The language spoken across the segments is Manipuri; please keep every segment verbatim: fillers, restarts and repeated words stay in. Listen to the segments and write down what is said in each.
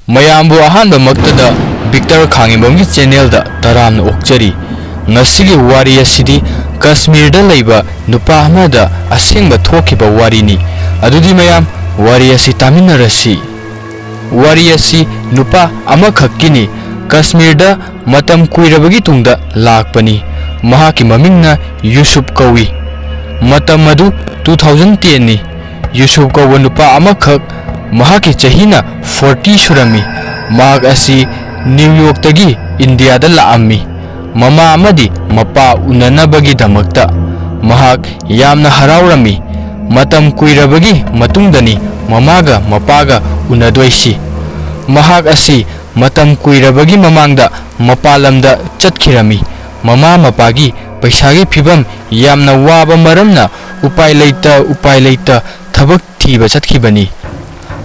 ꯃꯌꯥꯝꯕꯨ ꯑꯍꯥꯟꯕꯃꯛꯇꯗ ꯕꯤꯛꯇꯔ ꯈꯥꯡꯉꯤꯕꯝꯒꯤ ꯆꯦꯅꯦꯜꯗ ꯇꯔꯥꯝꯅ ꯑꯣꯛꯆꯔꯤ꯫ ꯉꯁꯤꯒꯤ ꯋꯥꯔꯤ ꯑꯁꯤꯗꯤ ꯀꯁꯃꯤꯔꯗ ꯂꯩꯕ ꯅꯨꯄꯥ ꯑꯃꯗ ꯑꯁꯦꯡꯕ ꯊꯣꯛꯈꯤꯕ ꯋꯥꯔꯤꯅꯤ꯫ ꯑꯗꯨꯗꯤ ꯃꯌꯥꯝ, ꯋꯥꯔꯤ ꯑꯁꯤ ꯇꯥꯃꯤꯟꯅꯔꯁꯤ꯫ ꯋꯥꯔꯤ ꯑꯁꯤ ꯅꯨꯄꯥ ꯑꯃꯈꯛꯀꯤꯅꯤ꯫ ꯀꯁꯃꯤꯔꯗ ꯃꯇꯝ ꯀꯨꯏꯔꯕꯒꯤ ꯇꯨꯡꯗ ꯂꯥꯛꯄꯅꯤ꯫ ꯃꯍꯥꯛꯀꯤ ꯃꯃꯤꯡꯅ ꯌꯨꯁꯨꯞ ꯀꯧꯏ꯫ ꯃꯇꯝ ꯑꯗꯨ two thousand ten ꯅꯤ꯫ ꯌꯨꯁꯨꯞ ꯀꯧꯕ ꯅꯨꯄꯥ ꯑꯃꯈꯛ, ꯃꯍꯥꯛꯀꯤ ꯆꯍꯤꯅ forty ꯁꯨꯔꯝꯃꯤ꯫ ꯃꯍꯥꯛ ꯑꯁꯤ ꯅ꯭ꯌꯨ ꯌꯣꯔꯛꯇꯒꯤ ꯏꯟꯗꯤꯌꯥꯗ ꯂꯥꯛꯑꯝꯃꯤ꯫ ꯃꯃꯥ ꯑꯃꯗꯤ ꯃꯄꯥ ꯎꯅꯅꯕꯒꯤꯗꯃꯛꯇ꯫ ꯃꯍꯥꯛ ꯌꯥꯝꯅ ꯍꯔꯥꯎꯔꯝꯃꯤ꯫ ꯃꯇꯝ ꯀꯨꯏꯔꯕꯒꯤ ꯃꯇꯨꯡꯗꯅꯤ ꯃꯃꯥꯒ ꯃꯄꯥꯒ ꯎꯅꯗꯣꯏꯁꯤ꯫ ꯃꯍꯥꯛ ꯑꯁꯤ ꯃꯇꯝ ꯀꯨꯏꯔꯕꯒꯤ ꯃꯃꯥꯡꯗ ꯃꯄꯥꯟ ꯂꯝꯗ ꯆꯠꯈꯤꯔꯝꯃꯤ꯫ ꯃꯃꯥ ꯃꯄꯥꯒꯤ ꯄꯩꯁꯥꯒꯤ ꯐꯤꯕꯝ ꯌꯥꯝꯅ ꯋꯥꯕ ꯃꯔꯝꯅ ꯎꯄꯥꯏ ꯂꯩꯇ, ꯎꯄꯥꯏ ꯂꯩꯇ ꯊꯕꯛ ꯊꯤꯕ ꯆꯠꯈꯤꯕꯅꯤ꯫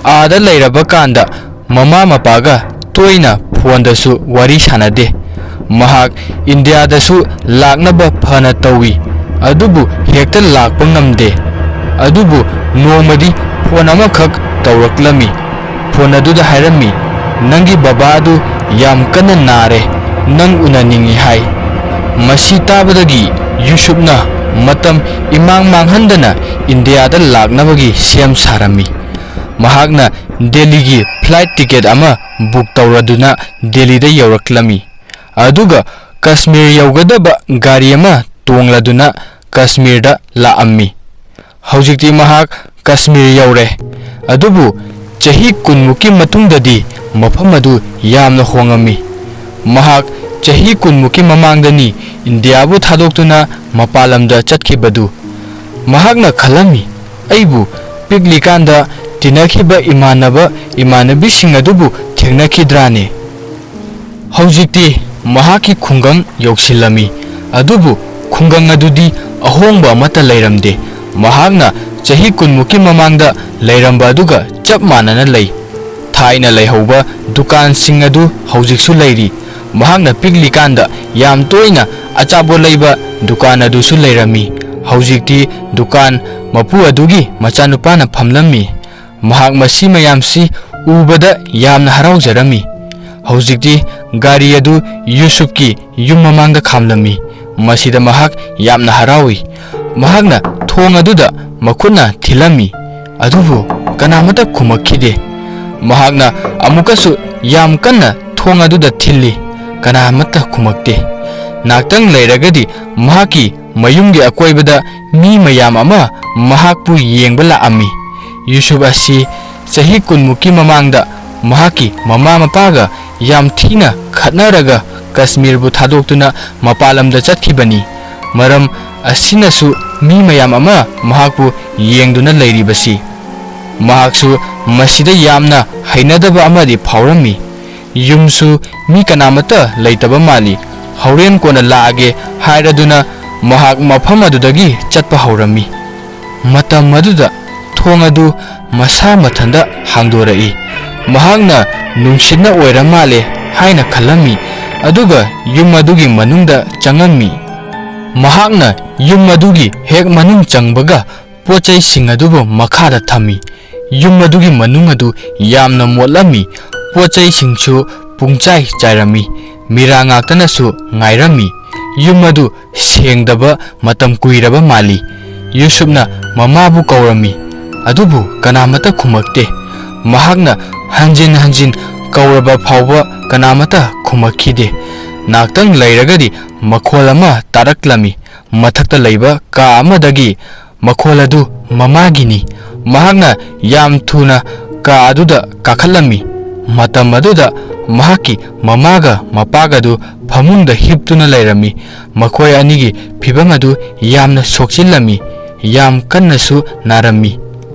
ꯑꯥꯗ ꯂꯩꯔꯕ ꯀꯥꯟꯗ ꯃꯃꯥ ꯃꯄꯥꯒ ꯇꯣꯏꯅ ꯐꯣꯟꯗꯁꯨ ꯋꯥꯔꯤ ꯁꯥꯟꯅꯗꯦ꯫ ꯃꯍꯥꯛ ꯏꯟꯗꯤꯌꯥꯗꯁꯨ ꯂꯥꯛꯅꯕ ꯐꯅ ꯇꯧꯏ, ꯑꯗꯨꯕꯨ ꯍꯦꯛꯇ ꯂꯥꯛꯄ ꯉꯝꯗꯦ꯫ ꯑꯗꯨꯕꯨ ꯅꯣꯡꯃꯗꯤ ꯐꯣꯟ ꯑꯃꯈꯛ ꯇꯧꯔꯛꯂꯝꯃꯤ꯫ ꯐꯣꯟ ꯑꯗꯨꯗ ꯍꯥꯏꯔꯝꯃꯤ, "ꯅꯪꯒꯤ ꯕꯕꯥ ꯑꯗꯨ ꯌꯥꯝ ꯀꯟꯅ ꯅꯥꯔꯦ, ꯅꯪ ꯎꯅꯅꯤꯡꯏ" ꯍꯥꯏ꯫ ꯃꯁꯤ ꯇꯥꯕꯗꯒꯤ ꯌꯨꯁꯨꯞꯅ ꯃꯇꯝ ꯏꯃꯥꯡ ꯃꯥꯡꯍꯟꯗꯅ ꯏꯟꯗꯤꯌꯥꯗ ꯂꯥꯛꯅꯕꯒꯤ ꯁꯦꯝ ꯁꯥꯔꯝꯃꯤ꯫ ꯃꯍꯥꯛꯅ ꯗꯦꯜꯂꯤꯒꯤ flight ticket ꯑꯃ book ꯇꯧꯔꯗꯨꯅ ꯗꯦꯜꯂꯤꯗ ꯌꯧꯔꯛꯂꯝꯃꯤ꯫ ꯑꯗꯨꯒ ꯀꯁꯃꯤꯔ ꯌꯧꯒꯗꯕ ꯒꯥꯔꯤ ꯑꯃ ꯇꯣꯡꯂꯗꯨꯅ ꯀꯁꯃꯤꯔꯗ ꯂꯥꯛꯑꯝꯃꯤ꯫ ꯍꯧꯖꯤꯛꯇꯤ ꯃꯍꯥꯛ ꯀꯁꯃꯤꯔ ꯌꯧꯔꯦ꯫ ꯑꯗꯨꯕꯨ ꯆꯍꯤ ꯀꯨꯟꯃꯨꯛꯀꯤ ꯃꯇꯨꯡꯗꯗꯤ ꯃꯐꯝ ꯑꯗꯨ ꯌꯥꯝꯅ ꯍꯣꯡꯉꯝꯃꯤ꯫ ꯃꯍꯥꯛ ꯆꯍꯤ ꯀꯨꯟꯃꯨꯛꯀꯤ ꯃꯃꯥꯡꯗꯅꯤ ꯏꯟꯗꯤꯌꯥꯕꯨ ꯊꯥꯗꯣꯛꯇꯨꯅ ꯃꯄꯥꯟ ꯂꯝꯗ ꯆꯠꯈꯤꯕꯗꯨ꯫ ꯃꯍꯥꯛꯅ ꯈꯜꯂꯝꯃꯤ, "ꯑꯩꯕꯨ ꯄꯤꯛꯂꯤꯀꯥꯟꯗ ꯇꯤꯟꯅꯈꯤꯕ ꯏꯃꯥꯟꯅꯕ ꯏꯃꯥꯟꯅꯕꯤꯁꯤꯡ ꯑꯗꯨꯕꯨ ꯊꯦꯡꯅꯈꯤꯗ꯭ꯔꯥꯅꯦ?" ꯍꯧꯖꯤꯛꯇꯤ ꯃꯍꯥꯛꯀꯤ ꯈꯨꯡꯒꯪ ꯌꯧꯁꯤꯜꯂꯝꯃꯤ, ꯑꯗꯨꯕꯨ ꯈꯨꯡꯒꯪ ꯑꯗꯨꯗꯤ ꯑꯍꯣꯡꯕ ꯑꯃꯠꯇ ꯂꯩꯔꯝꯗꯦ꯫ ꯃꯍꯥꯛꯅ ꯆꯍꯤ ꯀꯨꯟꯃꯨꯛꯀꯤ ꯃꯃꯥꯡꯗ ꯂꯩꯔꯝꯕ ꯑꯗꯨꯒ ꯆꯞ ꯃꯥꯟꯅꯅ ꯂꯩ꯫ ꯊꯥꯏꯅ ꯂꯩꯍꯧꯕ ꯗꯨꯀꯥꯟꯁꯤꯡ ꯑꯗꯨ ꯍꯧꯖꯤꯛꯁꯨ ꯂꯩꯔꯤ꯫ ꯃꯍꯥꯛꯅ ꯄꯤꯛꯂꯤꯀꯥꯟꯗ ꯌꯥꯝ ꯇꯣꯏꯅ ꯑꯆꯥꯄꯣꯠ ꯂꯩꯕ ꯗꯨꯀꯥꯟ ꯑꯗꯨꯁꯨ ꯂꯩꯔꯝꯃꯤ꯫ ꯍꯧꯖꯤꯛꯇꯤ ꯗꯨꯀꯥꯟ ꯃꯄꯨ ꯑꯗꯨꯒꯤ ꯃꯆꯥꯅꯨꯄꯥꯅ ꯐꯝꯂꯝꯃꯤ꯫ ꯃꯍꯥꯛ ꯃꯁꯤ ꯃꯌꯥꯝꯁꯤ ꯎꯕꯗ ꯌꯥꯝꯅ ꯍꯔꯥꯎꯖꯔꯝꯃꯤ꯫ ꯍꯧꯖꯤꯛꯇꯤ ꯒꯥꯔꯤ ꯑꯗꯨ ꯌꯨꯁꯨꯞꯀꯤ ꯌꯨꯝ ꯃꯃꯥꯡꯗ ꯈꯥꯝꯂꯝꯃꯤ꯫ ꯃꯁꯤꯗ ꯃꯍꯥꯛ ꯌꯥꯝꯅ ꯍꯔꯥꯎꯏ꯫ ꯃꯍꯥꯛꯅ ꯊꯣꯡ ꯑꯗꯨꯗ ꯃꯈꯨꯠꯅ ꯊꯤꯜꯂꯝꯃꯤ, ꯑꯗꯨꯕꯨ ꯀꯅꯥꯃꯠꯇ ꯈꯨꯝꯃꯛꯈꯤꯗꯦ꯫ ꯃꯍꯥꯛꯅ ꯑꯃꯨꯛꯀꯁꯨ ꯌꯥꯝ ꯀꯟꯅ ꯊꯣꯡ ꯑꯗꯨꯗ ꯊꯤꯜꯂꯤ, ꯀꯅꯥꯃꯠꯇ ꯈꯨꯝꯃꯛꯇꯦ꯫ ꯉꯥꯛꯇꯪ ꯂꯩꯔꯒꯗꯤ ꯃꯍꯥꯛꯀꯤ ꯃꯌꯨꯝꯒꯤ ꯑꯀꯣꯏꯕꯗ ꯃꯤ ꯃꯌꯥꯝ ꯑꯃ ꯃꯍꯥꯛꯄꯨ ꯌꯦꯡꯕ ꯂꯥꯛꯑꯝꯃꯤ꯫ ꯌꯨꯁꯨꯞ ꯑꯁꯤ ꯆꯍꯤ ꯀꯨꯟꯃꯨꯛꯀꯤ ꯃꯃꯥꯡꯗ ꯃꯍꯥꯛꯀꯤ ꯃꯃꯥ ꯃꯄꯥꯒ ꯌꯥꯝ ꯊꯤꯅ ꯈꯠꯅꯔꯒ ꯀꯁꯃꯤꯔꯕꯨ ꯊꯥꯗꯣꯛꯇꯨꯅ ꯃꯄꯥꯟ ꯂꯝꯗ ꯆꯠꯈꯤꯕꯅꯤ꯫ ꯃꯔꯝ ꯑꯁꯤꯅꯁꯨ ꯃꯤ ꯃꯌꯥꯝ ꯑꯃ ꯃꯍꯥꯛꯄꯨ ꯌꯦꯡꯗꯨꯅ ꯂꯩꯔꯤꯕꯁꯤ꯫ ꯃꯍꯥꯛꯁꯨ ꯃꯁꯤꯗ ꯌꯥꯝꯅ ꯍꯩꯅꯗꯕ ꯑꯃꯗꯤ ꯐꯥꯎꯔꯝꯃꯤ꯫ ꯌꯨꯝꯁꯨ ꯃꯤ ꯀꯅꯥꯃꯠꯇ ꯂꯩꯇꯕ ꯃꯥꯜꯂꯤ꯫ ꯍꯣꯔꯦꯟ ꯀꯣꯟꯅ ꯂꯥꯛꯑꯒꯦ ꯍꯥꯏꯔꯗꯨꯅ ꯃꯍꯥꯛ ꯃꯐꯝ ꯑꯗꯨꯗꯒꯤ ꯆꯠꯄ ꯍꯧꯔꯝꯃꯤ꯫ ꯃꯇꯝ ꯑꯗꯨꯗ ꯊꯣꯡ ꯑꯗꯨ ꯃꯁꯥ ꯃꯊꯟꯇ ꯍꯥꯡꯗꯣꯔꯛꯏ꯫ ꯃꯍꯥꯛꯅ ꯅꯨꯡꯁꯤꯠꯅ ꯑꯣꯏꯔ ꯃꯥꯜꯂꯦ ꯍꯥꯏꯅ ꯈꯜꯂꯝꯃꯤ, ꯑꯗꯨꯒ ꯌꯨꯝ ꯑꯗꯨꯒꯤ ꯃꯅꯨꯡꯗ ꯆꯪꯉꯝꯃꯤ꯫ ꯃꯍꯥꯛꯅ ꯌꯨꯝ ꯑꯗꯨꯒꯤ ꯍꯦꯛ ꯃꯅꯨꯡ ꯆꯪꯕꯒ ꯄꯣꯠ ꯆꯩꯁꯤꯡ ꯑꯗꯨꯕꯨ ꯃꯈꯥꯗ ꯊꯝꯃꯤ꯫ ꯌꯨꯝ ꯑꯗꯨꯒꯤ ꯃꯅꯨꯡ ꯑꯗꯨ ꯌꯥꯝꯅ ꯃꯣꯠꯂꯝꯃꯤ꯫ ꯄꯣꯠ ꯆꯩꯁꯤꯡꯁꯨ ꯄꯨꯡꯆꯥꯏ ꯆꯥꯏꯔꯝꯃꯤ꯫ ꯃꯤꯔꯥ ꯉꯥꯛꯇꯅꯁꯨ ꯉꯥꯏꯔꯝꯃꯤ꯫ ꯌꯨꯝ ꯑꯗꯨ ꯁꯦꯡꯗꯕ ꯃꯇꯝ ꯀꯨꯏꯔꯕ ꯃꯥꯜꯂꯤ꯫ ꯌꯨꯁꯨꯞꯅ ꯃꯃꯥꯕꯨ ꯀꯧꯔꯝꯃꯤ, ꯑꯗꯨꯕꯨ ꯀꯅꯥꯃꯠꯇ ꯈꯨꯝꯃꯛꯇꯦ꯫ ꯃꯍꯥꯛꯅ ꯍꯟꯖꯤꯟ ꯍꯟꯖꯤꯟ ꯀꯧꯔꯕ ꯐꯥꯎꯕ ꯀꯅꯥꯃꯠꯇ ꯈꯨꯝꯃꯛꯈꯤꯗꯦ꯫ ꯉꯥꯛꯇꯪ ꯂꯩꯔꯒꯗꯤ ꯃꯈꯣꯜ ꯑꯃ ꯇꯥꯔꯛꯂꯝꯃꯤ꯫ ꯃꯊꯛꯇ ꯂꯩꯕ ꯀꯥ ꯑꯃꯗꯒꯤ ꯃꯈꯣꯜ ꯑꯗꯨ ꯃꯃꯥꯒꯤꯅꯤ꯫ ꯃꯍꯥꯛꯅ ꯌꯥꯝ ꯊꯨꯅ ꯀꯥ ꯑꯗꯨꯗ ꯀꯥꯈꯠꯂꯝꯃꯤ꯫ ꯃꯇꯝ ꯑꯗꯨꯗ ꯃꯍꯥꯛꯀꯤ ꯃꯃꯥꯒ ꯃꯄꯥꯒꯗꯨ ꯐꯃꯨꯡꯗ ꯍꯤꯞꯇꯨꯅ ꯂꯩꯔꯝꯃꯤ꯫ ꯃꯈꯣꯏ ꯑꯅꯤꯒꯤ ꯐꯤꯚꯝ ꯑꯗꯨ ꯌꯥꯝꯅ ꯁꯣꯛꯆꯤꯜꯂꯝꯃꯤ꯫ ꯌꯥꯝ ꯀꯟꯅꯁꯨ ꯅꯥꯔꯝꯃꯤ꯫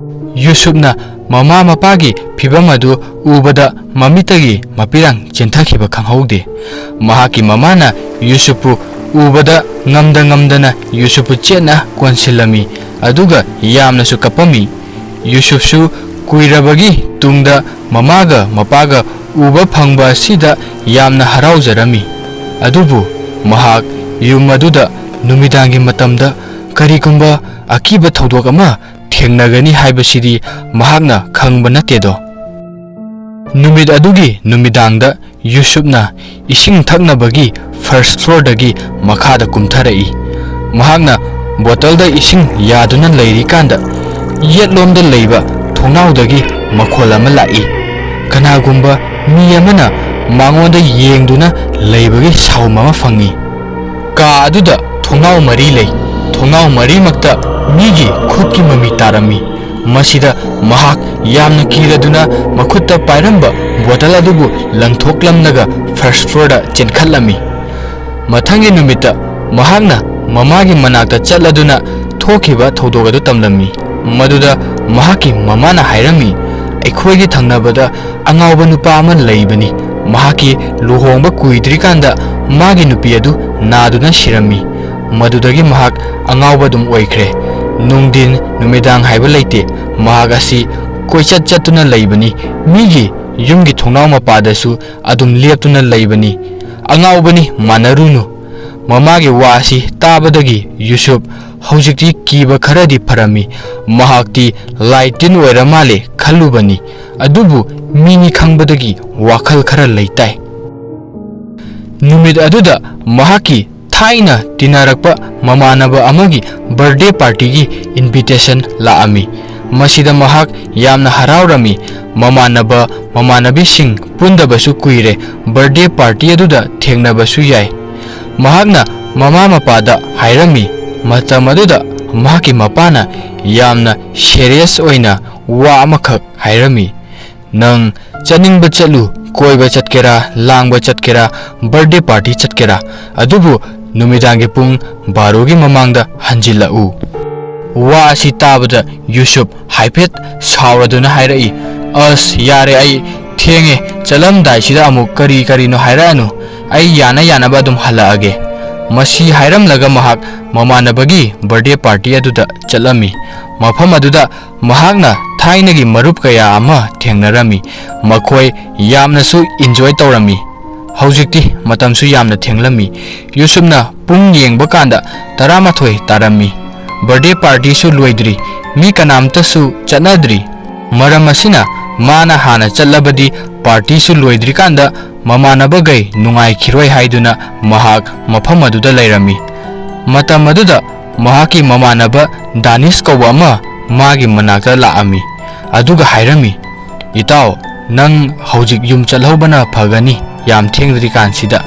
ꯌꯨꯁꯨꯞꯅ ꯃꯃꯥ ꯃꯄꯥꯒꯤ ꯐꯤꯚꯝ ꯑꯗꯨ ꯎꯕꯗ ꯃꯃꯤꯠꯇꯒꯤ ꯃꯄꯤꯔꯥꯡ ꯆꯦꯟꯊꯈꯤꯕ ꯈꯪꯍꯧꯗꯦ꯫ ꯃꯍꯥꯛꯀꯤ ꯃꯃꯥꯅ ꯌꯨꯁꯨꯞꯄꯨ ꯎꯕꯗ ꯉꯝꯗ ꯉꯝꯗꯅ ꯌꯨꯁꯨꯞꯄꯨ ꯆꯦꯠꯅ ꯀꯣꯟꯁꯤꯜꯂꯝꯃꯤ, ꯑꯗꯨꯒ ꯌꯥꯝꯅꯁꯨ ꯀꯞꯄꯝꯃꯤ꯫ ꯌꯨꯁꯨꯞꯁꯨ ꯀꯨꯏꯔꯕꯒꯤ ꯇꯨꯡꯗ ꯃꯃꯥꯒ ꯃꯄꯥꯒ ꯎꯕ ꯐꯪꯕ ꯑꯁꯤꯗ ꯌꯥꯝꯅ ꯍꯔꯥꯎꯖꯔꯝꯃꯤ꯫ ꯑꯗꯨꯕꯨ ꯃꯍꯥꯛ ꯌꯨꯝ ꯑꯗꯨꯗ ꯅꯨꯃꯤꯗꯥꯡꯒꯤ ꯃꯇꯝꯗ ꯀꯔꯤꯒꯨꯝꯕ ꯑꯀꯤꯕ ꯊꯧꯗꯣꯛ ꯑꯃ ꯊꯦꯡꯅꯒꯅꯤ ꯍꯥꯏꯕꯁꯤꯗꯤ ꯃꯍꯥꯛꯅ ꯈꯪꯕ ꯅꯠꯇꯦꯗꯣ꯫ ꯅꯨꯃꯤꯠ ꯑꯗꯨꯒꯤ ꯅꯨꯃꯤꯗꯥꯡꯗ ꯌꯨꯁꯨꯞꯅ ꯏꯁꯤꯡ ꯊꯛꯅꯕꯒꯤ first floorꯗꯒꯤ ꯃꯈꯥꯗ ꯀꯨꯝꯊꯔꯛꯏ꯫ ꯃꯍꯥꯛꯅ ꯕꯣꯇꯜꯗ ꯏꯁꯤꯡ ꯌꯥꯗꯨꯅ ꯂꯩꯔꯤꯀꯥꯟꯗ, ꯌꯦꯠꯂꯣꯝꯗ ꯂꯩꯕ ꯊꯣꯡꯅꯥꯎꯗꯒꯤ ꯃꯈꯣꯜ ꯑꯃ ꯂꯥꯛꯏ꯫ ꯀꯅꯥꯒꯨꯝꯕ ꯃꯤ ꯑꯃꯅ ꯃꯉꯣꯟꯗ ꯌꯦꯡꯗꯨꯅ ꯂꯩꯕꯒꯤ sound ꯑꯃ ꯐꯪꯉꯤ꯫ ꯀꯥ ꯑꯗꯨꯗ ꯊꯣꯡꯅꯥꯎ ꯃꯔꯤ ꯂꯩ꯫ ꯊꯣꯡꯅꯥꯎ ꯃꯔꯤꯃꯛꯇ ꯃꯤꯒꯤ ꯈꯨꯠꯀꯤ ꯃꯃꯤ ꯇꯥꯔꯝꯃꯤ꯫ ꯃꯁꯤꯗ ꯃꯍꯥꯛ ꯌꯥꯝꯅ ꯀꯤꯔꯗꯨꯅ ꯃꯈꯨꯠꯇ ꯄꯥꯏꯔꯝꯕ ꯕꯣꯇꯜ ꯑꯗꯨꯕꯨ ꯂꯪꯊꯣꯛꯂꯝꯂꯒ first floorꯗ ꯆꯦꯟꯈꯠꯂꯝꯃꯤ꯫ ꯃꯊꯪꯒꯤ ꯅꯨꯃꯤꯠꯇ ꯃꯍꯥꯛꯅ ꯃꯃꯥꯒꯤ ꯃꯅꯥꯛꯇ ꯆꯠꯂꯗꯨꯅ ꯊꯣꯛꯈꯤꯕ ꯊꯧꯗꯣꯛ ꯑꯗꯨ ꯇꯝꯂꯝꯃꯤ꯫ ꯃꯗꯨꯗ ꯃꯍꯥꯛꯀꯤ ꯃꯃꯥꯅ ꯍꯥꯏꯔꯝꯃꯤ, "ꯑꯩꯈꯣꯏꯒꯤ ꯊꯪꯅꯕꯗ ꯑꯉꯥꯎꯕ ꯅꯨꯄꯥ ꯑꯃ ꯂꯩꯕꯅꯤ꯫ ꯃꯍꯥꯛꯀꯤ ꯂꯨꯍꯣꯡꯕ ꯀꯨꯏꯗ꯭ꯔꯤꯀꯥꯟꯗ ꯃꯥꯒꯤ ꯅꯨꯄꯤ ꯑꯗꯨ ꯅꯥꯗꯨꯅ ꯁꯤꯔꯝꯃꯤ꯫ ꯃꯗꯨꯗꯒꯤ ꯃꯍꯥꯛ ꯑꯉꯥꯎꯕ ꯑꯗꯨꯝ ꯑꯣꯏꯈ꯭ꯔꯦ꯫ ꯅꯨꯡꯊꯤꯟ ꯅꯨꯃꯤꯗꯥꯡ ꯍꯥꯏꯕ ꯂꯩꯇꯦ꯫ ꯃꯍꯥꯛ ꯑꯁꯤ ꯀꯣꯏꯆꯠ ꯆꯠꯇꯨꯅ ꯂꯩꯕꯅꯤ꯫ ꯃꯤꯒꯤ ꯌꯨꯝꯒꯤ ꯊꯣꯡꯅꯥꯎ ꯃꯄꯥꯗꯁꯨ ꯑꯗꯨꯝ ꯂꯦꯞꯇꯨꯅ ꯂꯩꯕꯅꯤ꯫ ꯑꯉꯥꯎꯕꯅꯤ, ꯃꯥꯟꯅꯔꯨꯅꯨ꯫" ꯃꯃꯥꯒꯤ ꯋꯥ ꯑꯁꯤ ꯇꯥꯕꯗꯒꯤ ꯌꯨꯁꯨꯞ ꯍꯧꯖꯤꯛꯇꯤ ꯀꯤꯕ ꯈꯔꯗꯤ ꯐꯔꯝꯃꯤ꯫ ꯃꯍꯥꯛꯇꯤ ꯂꯥꯏ ꯇꯤꯟ ꯑꯣꯏꯔ ꯃꯥꯜꯂꯦ ꯈꯜꯂꯨꯕꯅꯤ꯫ ꯑꯗꯨꯕꯨ ꯃꯤꯅꯤ ꯈꯪꯕꯗꯒꯤ ꯋꯥꯈꯜ ꯈꯔ ꯂꯩꯇꯥꯏ꯫ ꯅꯨꯃꯤꯠ ꯑꯗꯨꯗ ꯃꯍꯥꯛꯀꯤ ꯊꯥꯏꯅ ꯇꯤꯟꯅꯔꯛꯄ ꯃꯃꯥꯟꯅꯕ ꯑꯃꯒꯤ birthday partyꯒꯤ invitation ꯂꯥꯛꯑꯝꯃꯤ꯫ ꯃꯁꯤꯗ ꯃꯍꯥꯛ ꯌꯥꯝꯅ ꯍꯔꯥꯎꯔꯝꯃꯤ꯫ ꯃꯃꯥꯟꯅꯕ ꯃꯃꯥꯟꯅꯕꯤꯁꯤꯡ ꯄꯨꯟꯗꯕꯁꯨ ꯀꯨꯏꯔꯦ, birthday party ꯑꯗꯨꯗ ꯊꯦꯡꯅꯕꯁꯨ ꯌꯥꯏ꯫ ꯃꯍꯥꯛꯅ ꯃꯃꯥ ꯃꯄꯥꯗ ꯍꯥꯏꯔꯝꯃꯤ꯫ ꯃꯇꯝ ꯑꯗꯨꯗ ꯃꯍꯥꯛꯀꯤ ꯃꯄꯥꯅ ꯌꯥꯝꯅ serious ꯑꯣꯏꯅ ꯋꯥ ꯑꯃꯈꯛ ꯍꯥꯏꯔꯝꯃꯤ꯫ "ꯅꯪ ꯆꯠꯅꯤꯡꯕ ꯆꯠꯂꯨ, ꯀꯣꯏꯕ ꯆꯠꯀꯦꯔꯥ, ꯂꯥꯡꯕ ꯆꯠꯀꯦꯔꯥ, birthday party ꯆꯠꯀꯦꯔꯥ, ꯑꯗꯨꯕꯨ ꯅꯨꯃꯤꯗꯥꯡꯒꯤ ꯄꯨꯡ ꯕꯥꯔꯣꯒꯤ ꯃꯃꯥꯡꯗ ꯍꯟꯖꯤꯜꯂꯛꯎ꯫" ꯋꯥ ꯑꯁꯤ ꯇꯥꯕꯗ ꯌꯨꯁꯨꯞ ꯍꯥꯏꯐꯦꯠ ꯁꯥꯎꯔꯗꯨꯅ ꯍꯥꯏꯔꯛꯏ, "ꯑꯁ, ꯌꯥꯔꯦ, ꯑꯩ ꯊꯦꯡꯉꯦ, ꯆꯠꯂꯝꯗꯥꯏꯁꯤꯗ ꯑꯃꯨꯛ ꯀꯔꯤ ꯀꯔꯤꯅꯣ ꯍꯥꯏꯔꯛꯑꯅꯨ, ꯑꯩ ꯌꯥꯅ ꯌꯥꯅꯕ ꯑꯗꯨꯝ ꯍꯜꯂꯛꯑꯒꯦ꯫" ꯃꯁꯤ ꯍꯥꯏꯔꯝꯂꯒ ꯃꯍꯥꯛ ꯃꯃꯥꯟꯅꯕꯒꯤ birthday party ꯑꯗꯨꯗ ꯆꯠꯂꯝꯃꯤ꯫ ꯃꯐꯝ ꯑꯗꯨꯗ ꯃꯍꯥꯛꯅ ꯊꯥꯏꯅꯒꯤ ꯃꯔꯨꯞ ꯀꯌꯥ ꯑꯃ ꯊꯦꯡꯅꯔꯝꯃꯤ꯫ ꯃꯈꯣꯏ ꯌꯥꯝꯅꯁꯨ enjoy ꯇꯧꯔꯝꯃꯤ꯫ ꯍꯧꯖꯤꯛꯇꯤ ꯃꯇꯝꯁꯨ ꯌꯥꯝꯅ ꯊꯦꯡꯂꯝꯃꯤ꯫ ꯌꯨꯁꯨꯞꯅ ꯄꯨꯡ ꯌꯦꯡꯕ ꯀꯥꯟꯗ ꯇꯔꯥꯃꯥꯊꯣꯏ ꯇꯥꯔꯝꯃꯤ꯫ Birthday partyꯁꯨ ꯂꯣꯏꯗ꯭ꯔꯤ, ꯃꯤ ꯀꯅꯥꯝꯇꯁꯨ ꯆꯠꯅꯗ꯭ꯔꯤ꯫ ꯃꯔꯝ ꯑꯁꯤꯅ ꯃꯥꯅ ꯍꯥꯟꯅ ꯆꯠꯂꯕꯗꯤ ꯄꯥꯔꯇꯤꯁꯨ ꯂꯣꯏꯗ꯭ꯔꯤꯀꯥꯟꯗ ꯃꯃꯥꯟꯅꯕꯈꯩ ꯅꯨꯡꯉꯥꯏꯈꯤꯔꯣꯏ ꯍꯥꯏꯗꯨꯅ ꯃꯍꯥꯛ ꯃꯐꯝ ꯑꯗꯨꯗ ꯂꯩꯔꯝꯃꯤ꯫ ꯃꯇꯝ ꯑꯗꯨꯗ ꯃꯍꯥꯛꯀꯤ ꯃꯃꯥꯟꯅꯕ ꯗꯥꯅꯤꯁ ꯀꯧꯕ ꯑꯃ ꯃꯥꯒꯤ ꯃꯅꯥꯛꯇ ꯂꯥꯛꯑꯝꯃꯤ꯫ ꯑꯗꯨꯒ ꯍꯥꯏꯔꯝꯃꯤ, "ꯏꯇꯥꯎ, ꯅꯪ ꯍꯧꯖꯤꯛ ꯌꯨꯝ ꯆꯠꯍꯧꯕꯅ ꯐꯒꯅꯤ, ꯌꯥꯝ ꯊꯦꯡꯗ꯭ꯔꯤꯀꯥꯟꯁꯤꯗ꯫"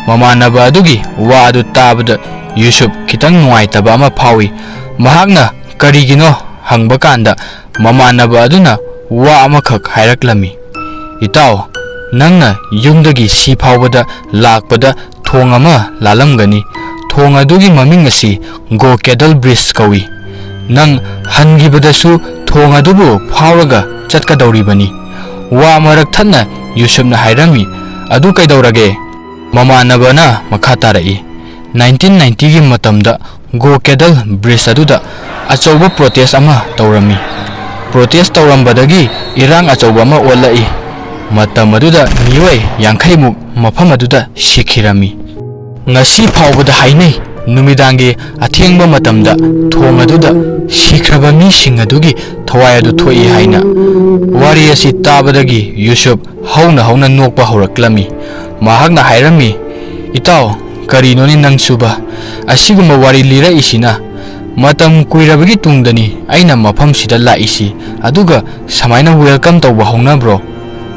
ꯃꯃꯥꯟꯅꯕ ꯑꯗꯨꯒꯤ ꯋꯥ ꯑꯗꯨ ꯇꯥꯕꯗ ꯌꯨꯁꯨꯞ ꯈꯤꯇꯪ ꯅꯨꯡꯉꯥꯏꯇꯕ ꯑꯃ ꯐꯥꯎꯏ꯫ ꯃꯍꯥꯛꯅ "ꯀꯔꯤꯒꯤꯅꯣ?" ꯍꯪꯕ ꯀꯥꯟꯗ ꯃꯃꯥꯟꯅꯕ ꯑꯗꯨꯅ ꯋꯥ ꯑꯃꯈꯛ ꯍꯥꯏꯔꯛꯂꯝꯃꯤ, "ꯏꯇꯥꯎ, ꯅꯪꯅ ꯌꯨꯝꯗꯒꯤ ꯁꯤ ꯐꯥꯎꯕꯗ ꯂꯥꯛꯄꯗ ꯊꯣꯡ ꯑꯃ ꯂꯥꯜꯂꯝꯒꯅꯤ꯫ ꯊꯣꯡ ꯑꯗꯨꯒꯤ ꯃꯃꯤꯡ ꯑꯁꯤ ꯒꯣ ꯀꯦꯗꯜ ꯕ꯭ꯔꯤꯖ ꯀꯧꯏ꯫ ꯅꯪ ꯍꯟꯈꯤꯕꯗꯁꯨ ꯊꯣꯡ ꯑꯗꯨꯕꯨ ꯐꯥꯎꯔꯒ ꯆꯠꯀꯗꯧꯔꯤꯕꯅꯤ꯫" ꯋꯥ ꯃꯔꯛ ꯊꯠꯅ ꯌꯨꯁꯨꯞꯅ ꯍꯥꯏꯔꯝꯃꯤ, "ꯑꯗꯨ ꯀꯩꯗꯧꯔꯒꯦ?" ꯃꯃꯥꯟꯅꯕꯅ ꯃꯈꯥ ꯇꯥꯔꯛꯏ, "ꯅꯥꯏꯟꯇꯤꯟ ꯅꯥꯏꯟꯇꯤꯒꯤ ꯃꯇꯝꯗ ꯒꯣ ꯀꯦꯗꯜ ꯕ꯭ꯔꯤꯖ ꯑꯗꯨꯗ ꯑꯆꯧꯕ ꯄ꯭ꯔꯣꯇꯦꯁ ꯑꯃ ꯇꯧꯔꯝꯃꯤ꯫ ꯄ꯭ꯔꯣꯇꯦꯁ ꯇꯧꯔꯝꯕꯗꯒꯤ ꯏꯔꯥꯡ ꯑꯆꯧꯕ ꯑꯃ ꯑꯣꯜꯂꯛꯏ꯫ ꯃꯇꯝ ꯑꯗꯨꯗ ꯃꯤꯑꯣꯏ ꯌꯥꯡꯈꯩꯃꯨꯛ ꯃꯐꯝ ꯑꯗꯨꯗ ꯁꯤꯈꯤꯔꯝꯃꯤ꯫ ꯉꯁꯤ ꯐꯥꯎꯕꯗ ꯍꯥꯏꯅꯩ, ꯅꯨꯃꯤꯗꯥꯡꯒꯤ ꯑꯊꯦꯡꯕ ꯃꯇꯝꯗ ꯊꯣꯡ ꯑꯗꯨꯗ ꯁꯤꯈ꯭ꯔꯕ ꯃꯤꯁꯤꯡ ꯑꯗꯨꯒꯤ ꯊꯋꯥꯏ ꯑꯗꯨ ꯊꯣꯛꯏ" ꯍꯥꯏꯅ꯫ ꯋꯥꯔꯤ ꯑꯁꯤ ꯇꯥꯕꯗꯒꯤ ꯌꯨꯁꯨꯞ ꯍꯧꯅ ꯍꯧꯅ ꯅꯣꯛꯄ ꯍꯧꯔꯛꯂꯝꯃꯤ꯫ ꯃꯍꯥꯛꯅ ꯍꯥꯏꯔꯝꯃꯤ, "ꯏꯇꯥꯎ, ꯀꯔꯤꯅꯣꯅꯦ ꯅꯪꯁꯨꯕ? ꯑꯁꯤꯒꯨꯝꯕ ꯋꯥꯔꯤ ꯂꯤꯔꯛꯏꯁꯤꯅ? ꯃꯇꯝ ꯀꯨꯏꯔꯕꯒꯤ ꯇꯨꯡꯗꯅꯤ ꯑꯩꯅ ꯃꯐꯝꯁꯤꯗ ꯂꯥꯛꯏꯁꯤ, ꯑꯗꯨꯒ ꯁꯨꯃꯥꯏꯅ ꯋꯦꯜꯀꯝ ꯇꯧꯕ ꯍꯧꯅꯕ꯭ꯔꯣ?"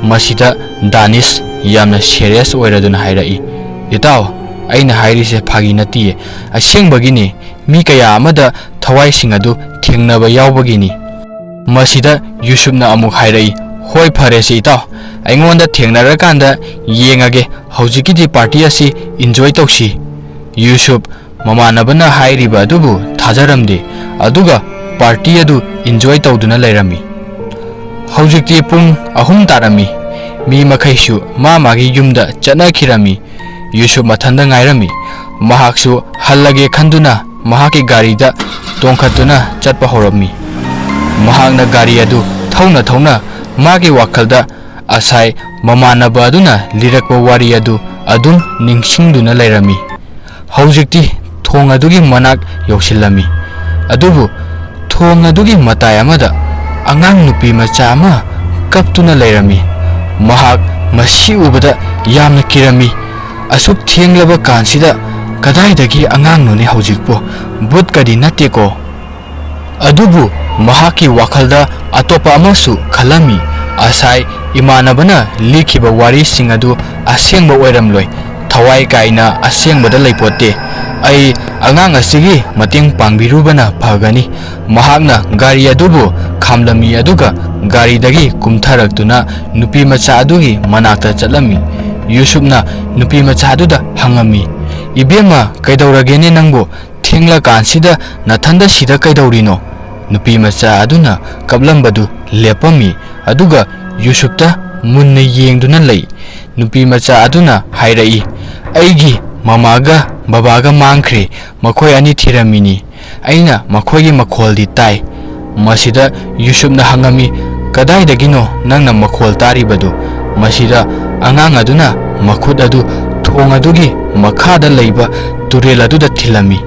ꯃꯁꯤꯗ ꯗꯥꯅꯤꯁ ꯌꯥꯝꯅ ꯁꯦꯔꯤꯌꯁ ꯑꯣꯏꯔꯗꯨꯅ ꯍꯥꯏꯔꯛꯏ, "ꯏꯇꯥꯎ, ꯑꯩꯅ ꯍꯥꯏꯔꯤꯁꯦ ꯐꯥꯒꯤ ꯅꯠꯇꯤꯌꯦ, ꯑꯁꯦꯡꯕꯒꯤꯅꯤ꯫ ꯃꯤ ꯀꯌꯥ ꯑꯃꯗ ꯊꯋꯥꯏꯁꯤꯡ ꯑꯗꯨ ꯊꯦꯡꯅꯕ ꯌꯥꯎꯕꯒꯤꯅꯤ꯫" ꯃꯁꯤꯗ ꯌꯨꯁꯨꯞꯅ ꯑꯃꯨꯛ ꯍꯥꯏꯔꯛꯏ, "ꯍꯣꯏ, ꯐꯔꯦꯁꯦ ꯏꯇꯥꯎ, ꯑꯩꯉꯣꯟꯗ ꯊꯦꯡꯅꯔꯀꯥꯟꯗ ꯌꯦꯡꯉꯒꯦ, ꯍꯧꯖꯤꯛꯀꯤꯗꯤ ꯄꯥꯔꯇꯤ ꯑꯁꯤ ꯏꯟꯖꯣꯏ ꯇꯧꯁꯤ꯫" ꯌꯨꯁꯨꯞ ꯃꯃꯥꯟꯅꯕꯅ ꯍꯥꯏꯔꯤꯕ ꯑꯗꯨꯕꯨ ꯊꯥꯖꯔꯝꯗꯦ, ꯑꯗꯨꯒ ꯄꯥꯔꯇꯤ ꯑꯗꯨ ꯏꯟꯖꯣꯏ ꯇꯧꯗꯨꯅ ꯂꯩꯔꯝꯃꯤ꯫ ꯍꯧꯖꯤꯛꯇꯤ ꯄꯨꯡ ꯑꯍꯨꯝ ꯇꯥꯔꯝꯃꯤ꯫ ꯃꯤ ꯃꯈꯩꯁꯨ ꯃꯥ ꯃꯥꯒꯤ ꯌꯨꯝꯗ ꯆꯠꯅꯈꯤꯔꯝꯃꯤ꯫ ꯌꯨꯁꯨꯞ ꯃꯊꯟꯗ ꯉꯥꯏꯔꯝꯃꯤ꯫ ꯃꯍꯥꯛꯁꯨ ꯍꯜꯂꯒꯦ ꯈꯟꯗꯨꯅ ꯃꯍꯥꯛꯀꯤ ꯒꯥꯔꯤꯗ ꯇꯣꯡꯈꯠꯇꯨꯅ ꯆꯠꯄ ꯍꯧꯔꯝꯃꯤ꯫ ꯃꯍꯥꯛꯅ ꯒꯥꯔꯤ ꯑꯗꯨ ꯊꯧꯅ ꯊꯧꯅ ꯃꯥꯒꯤ ꯋꯥꯈꯜꯗ ꯉꯁꯥꯏ ꯃꯃꯥꯟꯅꯕ ꯑꯗꯨꯅ ꯂꯤꯔꯛꯄ ꯋꯥꯔꯤ ꯑꯗꯨ ꯑꯗꯨꯝ ꯅꯤꯡꯁꯤꯡꯗꯨꯅ ꯂꯩꯔꯝꯃꯤ꯫ ꯍꯧꯖꯤꯛꯇꯤ ꯊꯣꯡ ꯑꯗꯨꯒꯤ ꯃꯅꯥꯛ ꯌꯧꯁꯤꯜꯂꯝꯃꯤ꯫ ꯑꯗꯨꯕꯨ ꯊꯣꯡ ꯑꯗꯨꯒꯤ ꯃꯇꯥꯏ ꯑꯃꯗ ꯑꯉꯥꯡ ꯅꯨꯄꯤ ꯃꯆꯥ ꯑꯃ ꯀꯞꯇꯨꯅ ꯂꯩꯔꯝꯃꯤ꯫ ꯃꯍꯥꯛ ꯃꯁꯤ ꯎꯕꯗ ꯌꯥꯝꯅ ꯀꯤꯔꯝꯃꯤ꯫ "ꯑꯁꯨꯛ ꯊꯦꯡꯂꯕ ꯀꯥꯟꯁꯤꯗ ꯀꯗꯥꯏꯗꯒꯤ ꯑꯉꯥꯡꯅꯣꯅꯦ ꯍꯧꯖꯤꯛꯄꯨ? ꯚꯨꯠꯀꯗꯤ ꯅꯠꯇꯦꯀꯣ?" ꯑꯗꯨꯕꯨ ꯃꯍꯥꯛꯀꯤ ꯋꯥꯈꯜꯗ ꯑꯇꯣꯞꯄ ꯑꯃꯁꯨ ꯈꯜꯂꯝꯃꯤ꯫ "ꯑꯁꯥꯏ ꯏꯃꯥꯟꯅꯕꯅ ꯂꯤꯈꯤꯕ ꯋꯥꯔꯤꯁꯤꯡ ꯑꯗꯨ ꯑꯁꯦꯡꯕ ꯑꯣꯏꯔꯝꯂꯣꯏ꯫ ꯊꯋꯥꯏ ꯀꯥꯏꯅ ꯑꯁꯦꯡꯕꯗ ꯂꯩꯄꯣꯠꯇꯦ꯫ ꯑꯩ ꯑꯉꯥꯡ ꯑꯁꯤꯒꯤ ꯃꯇꯦꯡ ꯄꯥꯡꯕꯤꯔꯨꯕꯅ ꯐꯒꯅꯤ꯫" ꯃꯍꯥꯛꯅ ꯒꯥꯔꯤ ꯑꯗꯨꯕꯨ ꯈꯥꯝꯂꯝꯃꯤ, ꯑꯗꯨꯒ ꯒꯥꯔꯤꯗꯒꯤ ꯀꯨꯝꯊꯔꯛꯇꯨꯅ ꯅꯨꯄꯤ ꯃꯆꯥ ꯑꯗꯨꯒꯤ ꯃꯅꯥꯛꯇ ꯆꯠꯂꯝꯃꯤ꯫ ꯌꯨꯁꯨꯞꯅ ꯅꯨꯄꯤ ꯃꯆꯥ ꯑꯗꯨꯗ ꯍꯪꯉꯝꯃꯤ, "ꯏꯕꯦꯝꯃ, ꯀꯩꯗꯧꯔꯒꯦꯅꯦ ꯅꯪꯕꯨ? ꯊꯦꯡꯂꯀꯥꯟꯁꯤꯗ ꯅꯊꯟꯗ ꯁꯤꯗ ꯀꯩꯗꯧꯔꯤꯅꯣ?" ꯅꯨꯄꯤ ꯃꯆꯥ ꯑꯗꯨꯅ ꯀꯞꯂꯝꯕꯗꯨ ꯂꯦꯞꯄꯝꯃꯤ, ꯑꯗꯨꯒ ꯌꯨꯁꯨꯞꯇ ꯃꯨꯟꯅ ꯌꯦꯡꯗꯨꯅ ꯂꯩ꯫ ꯅꯨꯄꯤ ꯃꯆꯥ ꯑꯗꯨꯅ ꯍꯥꯏꯔꯛꯏ, "ꯑꯩꯒꯤ ꯃꯃꯥꯒ ꯕꯕꯥꯒ ꯃꯥꯡꯈ꯭ꯔꯦ꯫ ꯃꯈꯣꯏ ꯑꯅꯤ ꯊꯤꯔꯝꯃꯤꯅꯤ꯫ ꯑꯩꯅ ꯃꯈꯣꯏꯒꯤ ꯃꯈꯣꯜꯗꯤ ꯇꯥꯏ꯫" ꯃꯁꯤꯗ ꯌꯨꯁꯨꯞꯅ ꯍꯪꯉꯝꯃꯤ, "ꯀꯗꯥꯏꯗꯒꯤꯅꯣ ꯅꯪꯅ ꯃꯈꯣꯜ ꯇꯥꯔꯤꯕꯗꯨ?" ꯃꯁꯤꯗ ꯑꯉꯥꯡ ꯑꯗꯨꯅ ꯃꯈꯨꯠ ꯑꯗꯨ ꯊꯣꯡ ꯑꯗꯨꯒꯤ ꯃꯈꯥꯗ ꯂꯩꯕ ꯇꯨꯔꯦꯜ ꯑꯗꯨꯗ ꯊꯤꯜꯂꯝꯃꯤ꯫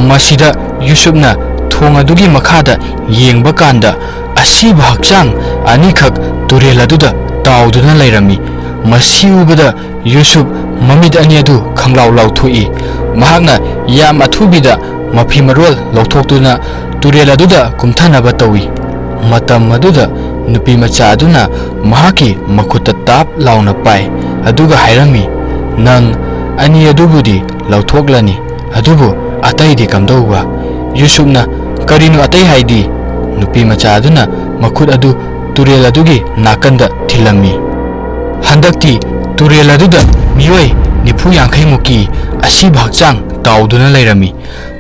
ꯃꯁꯤꯗ ꯌꯨꯁꯨꯞꯅ ꯊꯣꯡ ꯑꯗꯨꯒꯤ ꯃꯈꯥꯗ ꯌꯦꯡꯕ ꯀꯥꯟꯗ, ꯑꯁꯤꯕ ꯍꯛꯆꯥꯡ ꯑꯅꯤꯈꯛ ꯇꯨꯔꯦꯜ ꯑꯗꯨꯗ ꯇꯥꯎꯗꯨꯅ ꯂꯩꯔꯝꯃꯤ꯫ ꯃꯁꯤ ꯎꯕꯗ ꯌꯨꯁꯨꯞ ꯃꯃꯤꯠ ꯑꯅꯤ ꯑꯗꯨ ꯈꯪꯂꯥꯎ ꯂꯥꯎꯊꯣꯛꯏ꯫ ꯃꯍꯥꯛꯅ ꯌꯥꯝ ꯑꯊꯨꯕꯤꯗ ꯃꯐꯤ ꯃꯔꯣꯜ ꯂꯧꯊꯣꯛꯇꯨꯅ ꯇꯨꯔꯦꯜ ꯑꯗꯨꯗ ꯀꯨꯝꯊꯅꯕ ꯇꯧꯏ꯫ ꯃꯇꯝ ꯑꯗꯨꯗ ꯅꯨꯄꯤ ꯃꯆꯥ ꯑꯗꯨꯅ ꯃꯍꯥꯛꯀꯤ ꯃꯈꯨꯠꯇ ꯇꯥꯞ ꯂꯥꯎꯅ ꯄꯥꯏ, ꯑꯗꯨꯒ ꯍꯥꯏꯔꯝꯃꯤ, "ꯅꯪ ꯑꯅꯤ ꯑꯗꯨꯕꯨꯗꯤ ꯂꯧꯊꯣꯛꯂꯅꯤ, ꯑꯗꯨꯕꯨ ꯑꯇꯩꯗꯤ ꯀꯝꯗꯧꯕ?" ꯌꯨꯁꯨꯞꯅ, "ꯀꯔꯤꯅꯣ ꯑꯇꯩ ꯍꯥꯏꯗꯤ?" ꯅꯨꯄꯤ ꯃꯆꯥ ꯑꯗꯨꯅ ꯃꯈꯨꯠ ꯑꯗꯨ ꯇꯨꯔꯦꯜ ꯑꯗꯨꯒꯤ ꯅꯥꯀꯟꯗ ꯊꯤꯜꯂꯝꯃꯤ꯫ ꯍꯟꯗꯛꯇꯤ ꯇꯨꯔꯦꯜ ꯑꯗꯨꯗ ꯃꯤꯑꯣꯏ ꯅꯤꯐꯨ ꯌꯥꯡꯈꯩ ꯃꯨꯛꯀꯤ ꯑꯁꯤꯕ ꯍꯛꯆꯥꯡ ꯇꯥꯎꯗꯨꯅ ꯂꯩꯔꯝꯃꯤ꯫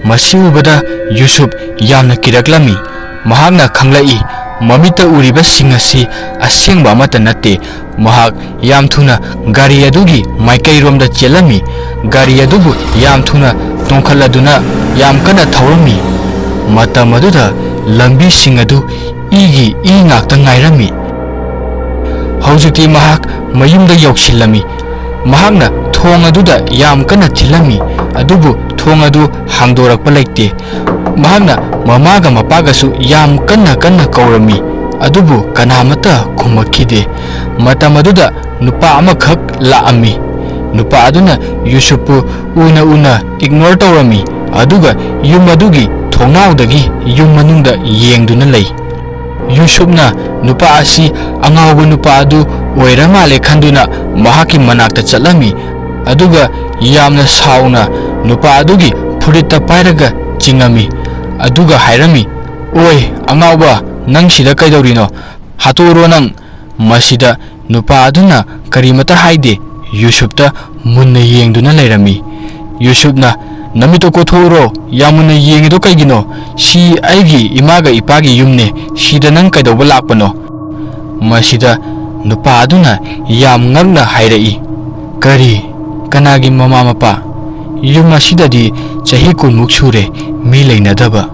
ꯃꯁꯤ ꯎꯕꯗ ꯌꯨꯁꯨꯞ ꯌꯥꯝꯅ ꯀꯤꯔꯛꯂꯝꯃꯤ꯫ ꯃꯍꯥꯛꯅ ꯈꯪꯂꯛꯏ, ꯃꯃꯤꯠꯇ ꯎꯔꯤꯕꯁꯤꯡ ꯑꯁꯤ ꯑꯁꯦꯡꯕ ꯑꯃꯠꯇ ꯅꯠꯇꯦ꯫ ꯃꯍꯥꯛ ꯌꯥꯝ ꯊꯨꯅ ꯒꯥꯔꯤ ꯑꯗꯨꯒꯤ ꯃꯥꯏꯀꯩꯔꯣꯝꯗ ꯆꯦꯜꯂꯝꯃꯤ꯫ ꯒꯥꯔꯤ ꯑꯗꯨꯕꯨ ꯌꯥꯝ ꯊꯨꯅ ꯇꯣꯡꯈꯠꯂꯗꯨꯅ ꯌꯥꯝ ꯀꯟꯅ ꯊꯧꯔꯝꯃꯤ꯫ ꯃꯇꯝ ꯑꯗꯨꯗ ꯂꯝꯕꯤꯁꯤꯡ ꯑꯗꯨ ꯏꯒꯤ ꯏ ꯉꯥꯛꯇ ꯉꯥꯏꯔꯝꯃꯤ꯫ ꯍꯧꯖꯤꯛꯇꯤ ꯃꯍꯥꯛ ꯃꯌꯨꯝꯗ ꯌꯧꯁꯤꯜꯂꯝꯃꯤ꯫ ꯃꯍꯥꯛꯅ ꯊꯣꯡ ꯑꯗꯨꯗ ꯌꯥꯝ ꯀꯟꯅ ꯊꯤꯜꯂꯝꯃꯤ, ꯑꯗꯨꯕꯨ ꯊꯣꯡ ꯑꯗꯨ ꯍꯥꯡꯗꯣꯔꯛꯄ ꯂꯩꯇꯦ꯫ ꯃꯍꯥꯛꯅ ꯃꯃꯥꯒ ꯃꯄꯥꯒꯁꯨ ꯌꯥꯝ ꯀꯟꯅ ꯀꯟꯅ ꯀꯧꯔꯝꯃꯤ, ꯑꯗꯨꯕꯨ ꯀꯅꯥꯃꯠꯇ ꯈꯨꯝꯃꯛꯈꯤꯗꯦ꯫ ꯃꯇꯝ ꯑꯗꯨꯗ ꯅꯨꯄꯥ ꯑꯃꯈꯛ ꯂꯥꯛꯑꯝꯃꯤ꯫ ꯅꯨꯄꯥ ꯑꯗꯨꯅ ꯌꯨꯁꯨꯞꯄꯨ ꯎꯅ ꯎꯅ ꯏꯒꯅꯣꯔ ꯇꯧꯔꯝꯃꯤ, ꯑꯗꯨꯒ ꯌꯨꯝ ꯑꯗꯨꯒꯤ ꯊꯣꯡꯅꯥꯎꯗꯒꯤ ꯌꯨꯝ ꯃꯅꯨꯡꯗ ꯌꯦꯡꯗꯨꯅ ꯂꯩ꯫ ꯌꯨꯁꯨꯞꯅ ꯅꯨꯄꯥ ꯑꯁꯤ ꯑꯉꯥꯎꯕ ꯅꯨꯄꯥ ꯑꯗꯨ ꯑꯣꯏꯔ ꯃꯥꯜꯂꯦ ꯈꯟꯗꯨꯅ ꯃꯍꯥꯛꯀꯤ ꯃꯅꯥꯛꯇ ꯆꯠꯂꯝꯃꯤ, ꯑꯗꯨꯒ ꯌꯥꯝꯅ ꯁꯥꯎꯅ ꯅꯨꯄꯥ ꯑꯗꯨꯒꯤ ꯐꯨꯔꯤꯠꯇ ꯄꯥꯏꯔꯒ ꯆꯤꯡꯉꯝꯃꯤ, ꯑꯗꯨꯒ ꯍꯥꯏꯔꯝꯃꯤ, "ꯑꯣꯏ, ꯑꯉꯥꯎꯕ, ꯅꯪ ꯁꯤꯗ ꯀꯩꯗꯧꯔꯤꯅꯣ? ꯍꯥꯠꯇꯣꯛꯎꯔꯣ ꯅꯪ!" ꯃꯁꯤꯗ ꯅꯨꯄꯥ ꯑꯗꯨꯅ ꯀꯔꯤꯃꯠꯇ ꯍꯥꯏꯗꯦ, ꯌꯨꯁꯨꯞꯇ ꯃꯨꯟꯅ ꯌꯦꯡꯗꯨꯅ ꯂꯩꯔꯝꯃꯤ꯫ ꯌꯨꯁꯨꯞꯅ, "ꯅꯃꯤꯠꯇꯣ ꯀꯣꯊꯣꯛꯎꯔꯣ, ꯌꯥꯝ ꯃꯨꯟꯅ ꯌꯦꯡꯉꯤꯗꯣ ꯀꯩꯒꯤꯅꯣ? ꯁꯤ ꯑꯩꯒꯤ ꯏꯃꯥꯒ ꯏꯄꯥꯒꯤ ꯌꯨꯝꯅꯦ, ꯁꯤꯗ ꯅꯪ ꯀꯩꯗꯧꯕ ꯂꯥꯛꯄꯅꯣ?" ꯃꯁꯤꯗ ꯅꯨꯄꯥ ꯑꯗꯨꯅ ꯌꯥꯝ ꯉꯛꯅ ꯍꯥꯏꯔꯛꯏ, "ꯀꯔꯤ? ꯀꯅꯥꯒꯤ ꯃꯃꯥ ꯃꯄꯥ? ꯌꯨꯝ ꯑꯁꯤꯗꯗꯤ ꯆꯍꯤ ꯀꯨꯟꯃꯨꯛ ꯁꯨꯔꯦ ꯃꯤ ꯂꯩꯅꯗꯕ꯫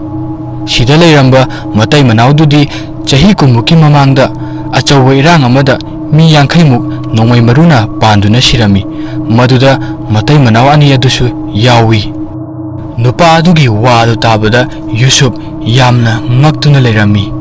ꯁꯤꯗ ꯂꯩꯔꯝꯕ ꯃꯇꯩ ꯃꯅꯥꯎꯗꯨꯗꯤ ꯆꯍꯤ ꯀꯨꯟꯃꯨꯛꯀꯤ ꯃꯃꯥꯡꯗ ꯑꯆꯧꯕ ꯏꯔꯥꯡ ꯑꯃꯗ ꯃꯤ ꯌꯥꯡꯈꯩꯃꯨꯛ ꯅꯣꯡꯃꯩ ꯃꯔꯨꯅ ꯄꯥꯟꯗꯨꯅ ꯁꯤꯔꯝꯃꯤ꯫ ꯃꯗꯨꯗ ꯃꯇꯩ ꯃꯅꯥꯎ ꯑꯅꯤ ꯑꯗꯨꯁꯨ ꯌꯥꯎꯏ꯫" ꯅꯨꯄꯥ ꯑꯗꯨꯒꯤ ꯋꯥ ꯑꯗꯨ ꯇꯥꯕꯗ ꯌꯨꯁꯨꯞ ꯌꯥꯝꯅ ꯉꯛꯇꯨꯅ ꯂꯩꯔꯝꯃꯤ꯫